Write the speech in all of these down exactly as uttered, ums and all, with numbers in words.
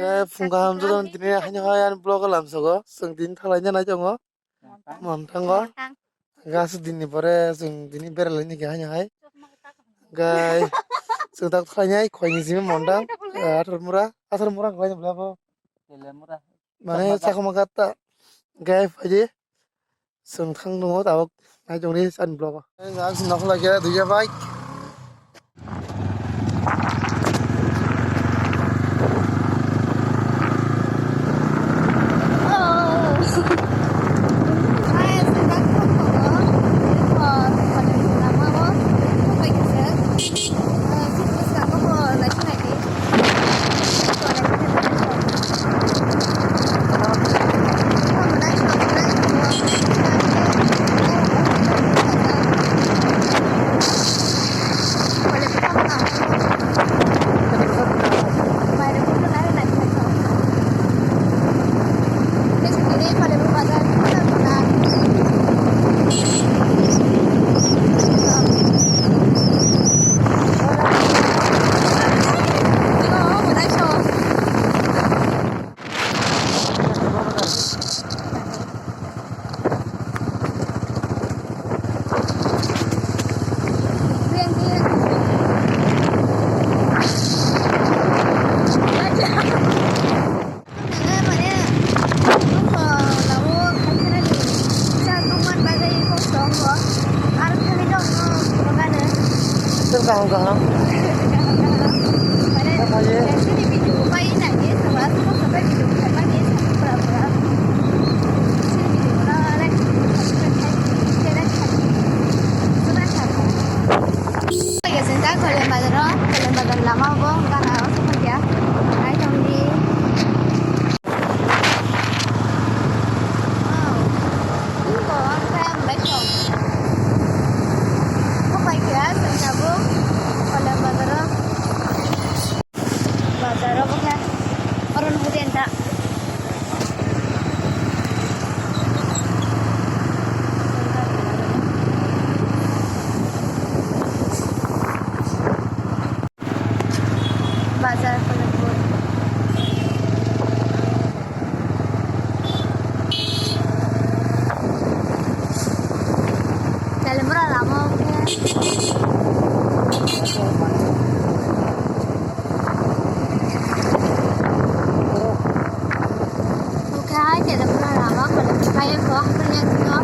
Eh, phung kaham joto tini haino hai ani vlog o lamsogo. Chwng tini thalai nai tongo. Montango. Gas dini pore chwng tini beralai ni haino hai. Gai chwng tak thalai nai khoi ni simi montang. Athar mura, athar mura khoi ni bla bo. Mane sakoma katta. Gai phaidi. Chwng thang tongo tabuk nai tongni ani vlog o. Ang nok lagi ya duya bike. Kaham kaham. Kolembadar lama bo gana o sokha kya. Ai tong di. Wow. Ini ko ang kaya mulai ko. Ko pai kya sing tabuk. Kolembadar. Bazar obo khe oro nuhudi ang ta. Bazar Kolombo. Telebra lama oke. Oke, hai, telebra lama, kalau saya kok punya semua,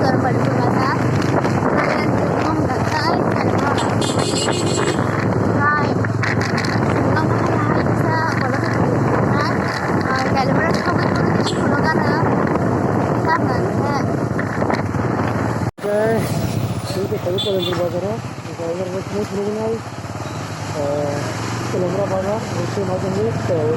kalau balik ke pasar, saya cuma nggak tahu, telebra lama. Hai, semua mana hai bisa, kalau kita di sana, ah, telebra sama itu di sana kan, ah, sana, ya. Oke, ini kita ke Kolembur Bazar, ya. Bazar, ini, ini, ini, ini. Eh, Kolembur Bazar, itu macam ni, eh,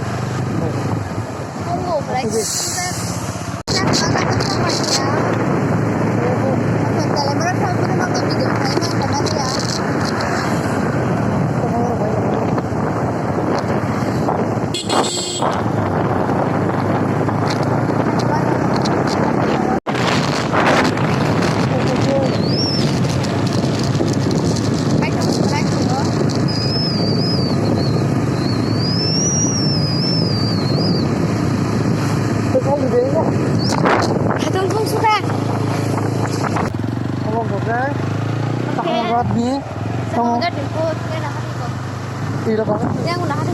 Hatol thung suka. Oke. Tamo. Yang udah ada.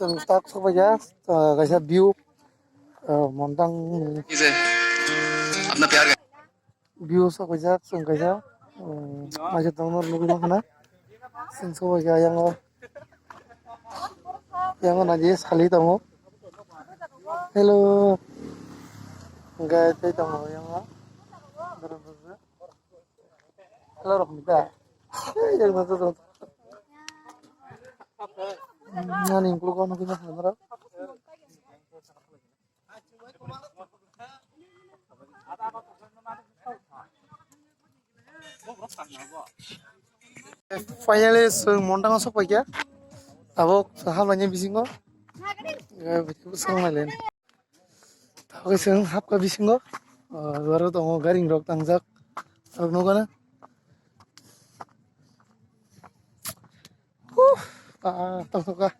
Chwng tak sokphaikha, ah, kaisa view, ah, montang view sokphaijak chwng kaisa, um, naisik tongno nugwi mankha na. Chwng sokphaikha yang o, yang o naidi sali tongo. Hello, hwnkhe tei tongo yang o. Hello, rok ni da. Ei, yang na to. Nani, kulo kono kina hamara. Finally, chwng Montang o sokpaikha. Tabuk hamlaini bisingo. Eh, bisingo swng nailen. Tabuk chwng hapkha bisingo. Ah, duaro tongo gari rok tangjak. Tabuk nukana. Huh, ah, tongthokha.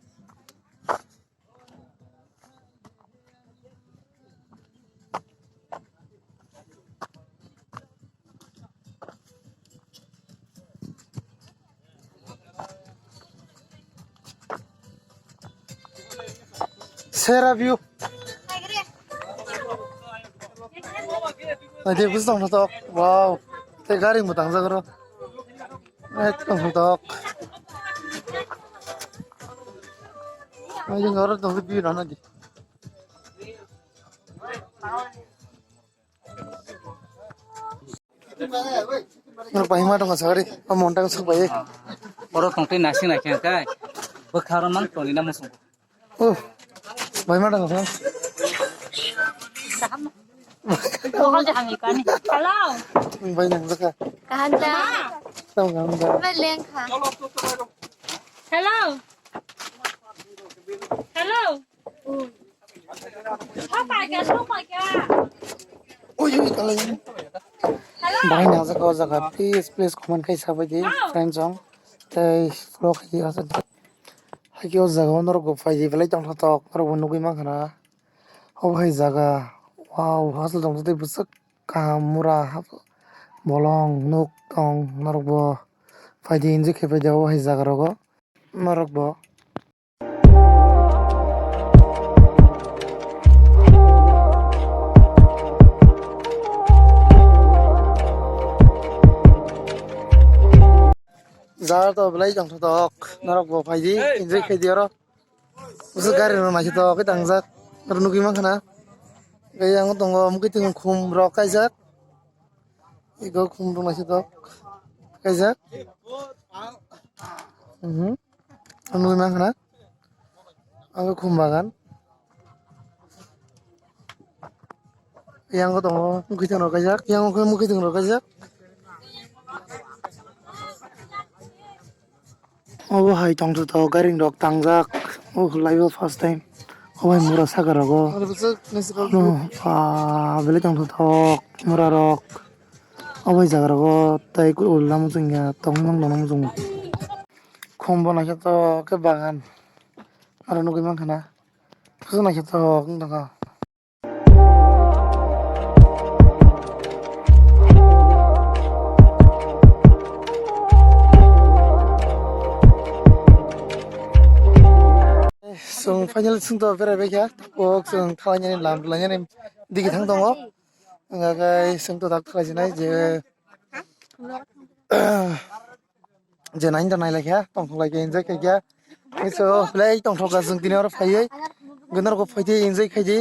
Sera view. Naidi, busi tongthok. Wow. Tei gari bo tangjak oro. Ekdom dok. Ayung oro dong di biro nadi. Nor bahima dong sagari, o Montang sok bai. Oro tongtwi nasing naikhe kai. Bwkharo mang tongni na musung. Oh, bai ma dang sa. Bokol jaham ikani. Hello. Bai nang jaka. Kaham da. Tau kaham da. Bai leng kha. Hello. Hello. Sopai kha, sopai kha. Oi, oi, kalai. Hello. Bai nang jaka, o jaka. Please, please, comment khai sabai di, friends song. Tei vlog khai di, asa. Haikhe o jaga o norok bo phaidi belai tongthok tok, norok bo nugwi mankha na. Obo hai jaga, wow, hachal tongthok tei bwswk kaham mura, bolong nuk tong, norok bo phaidi enjoy khai phaidi obo hai jaga rogo norok bo. Jaga to belai tongthok tok, norok bo phaidi enjoy khaidi oro. Bwswk gari rok naisik tok khe tangjak, oro nugwi mankha na. Tei yang tongo mukhuitung khum rok kaijak, ego khum rok naisik tok kaijak. Mhm. Nugwi mankha na. Ang khum bagan. Yang tongo mukhuitung rok kaijak, yang mukhuitung rok kaijak. Obo hai tongthok tok gari rok tangjak. Oh, life o first time. Obo hai mura saka rogo. Belai tongthok tok mura rok. Obo hai jaga rogo tei ulo lama chwngya tongmung tongmung chwng. Khum bo naikhe tok khe bagan. Aro nugwi mankha na. Bwswk naikhe tok wng tongkha. Chwng finally chwng to berai bai kha, tabuk chwng thalainani lam rwlainani digi thang tongo. Hwnga khe chwng to dak thalaijinai je je nai da nai lai kha, tongthok lai kha, enjoy khai kha. Hwnkhe so belai tongthok kha, chwng tini oro phaiwi norok bo phaidi enjoy khaidi.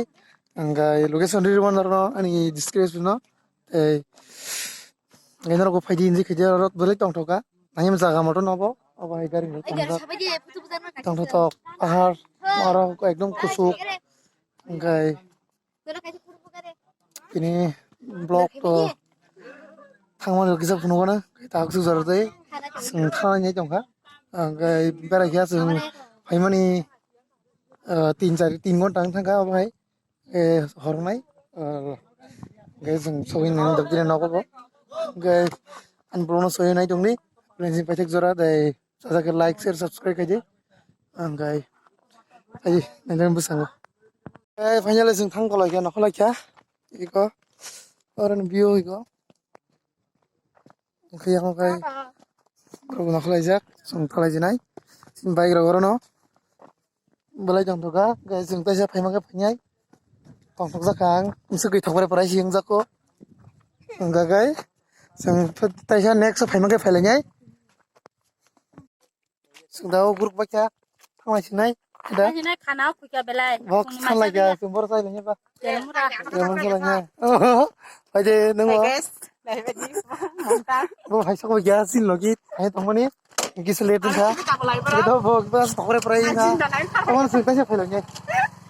Hwnkhe location rwi rwma norokno ani description o tei norok bo phaidi enjoy khaidi, oro belai tongthok kha. Nai jaga moto nobo obo hai gari rok tongjak. Tongthok pahar oro ekdom kuchuk hwnkhe. Tini vlog to thangmani kisa phunukgo na, tei tabuk suk jora tei chwng thangna hinwi tongkha. Hwnkhe berai khe chwng phaimani, ah, tin char, tin ghonta wng thangkha obo hai, eh, hornai. Ah, hwnkhe chwng sogwi nani dokdini nogo bo. Hwnkhe ani vlogno sogwi nai tongdi, friends ni paithak jora tei. Sajak khe like, share, subscribe khaidi. Ang kai. Ai, nang bwskango. Eh, finally chwng thang kolai kha, nokholai kha. Iko. Oro ni view iko. Hwnkhe yang kai. Borok nokholai jak, chwng thalai jinai. Chini bike rok orono. Belai tongthok kha, hwnkhe chwng teisa phaima khe phainai. Tongthok jak kha ang, bwswk khe thok bai pora si wng jak kho. Hwnkhe kai. Chwng teisa next o phaima khe phailainai. Chwng da o group bai kha thanglai sinai. Da? Thanglai sinai khana o khuikha belai. Bok sanlai kha, chwng boro chai lainya ba. Telemura. Telemura chai lainya. Pai de nung bo. Hai guys. Bo hai sokbo ya sin logi hai tongmani. Kisa late wngkha. Kisa late wngkha. Kisa late wngkha. Tongmani sing kaisa phailang ya.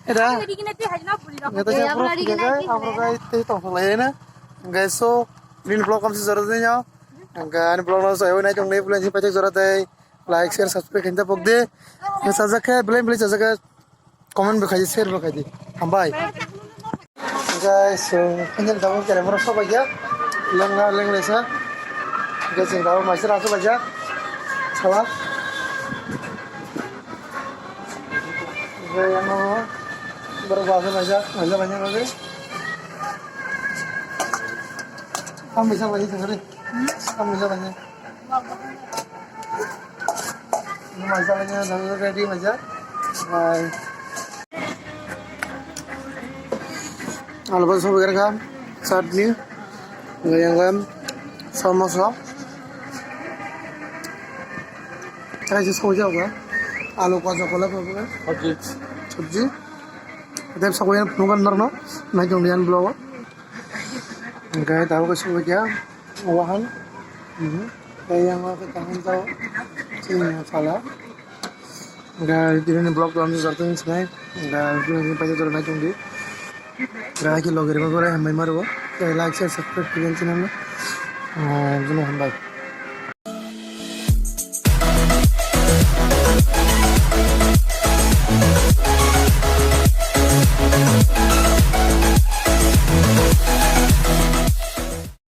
Eda. Eda ya, pura pura ya, pura pura ya, tei tong tong lai na. Guys, so, nini vlog kamsi jora dei ya. Hingke ani vlog no sayo nai tong nai, vlog ni paithak jora dei. Like, share, subscribe khaina pok de. Sajak khe, belai belai sajak khe, comment bo khai di, share bo khai di. Hambai. Guys, so, ini daun kere moro soba ya. Leng na, leng lesa. Guys, ini daun masih rasa baja. Salah. Guys, yang mau baru bahasa baja, baja banyak lagi. Kamu bisa baca sendiri. Kamu bisa baca. Maisa lagi, ready maisa. Bye. Alu bal sobi kha, chutney, yang kan, samosa. Kaisa sobi jaga. Alu kacha kola pabga. Sabji. Sabji. Dem sobi yang phunukkan norno. Nai jong lian blogo. Hingke tabuk khe sogwi kha, o wahan. Mhm. Tei yang o khe kaham tao. Chini phala. Hingke tini ni vlog rok jortong sinai. Hingke tini ni paisa jornai tongdi. Hingke hai khe logi rima gore hambai maro. Tei like, share, subscribe khe channel no. Ah, jono hambai.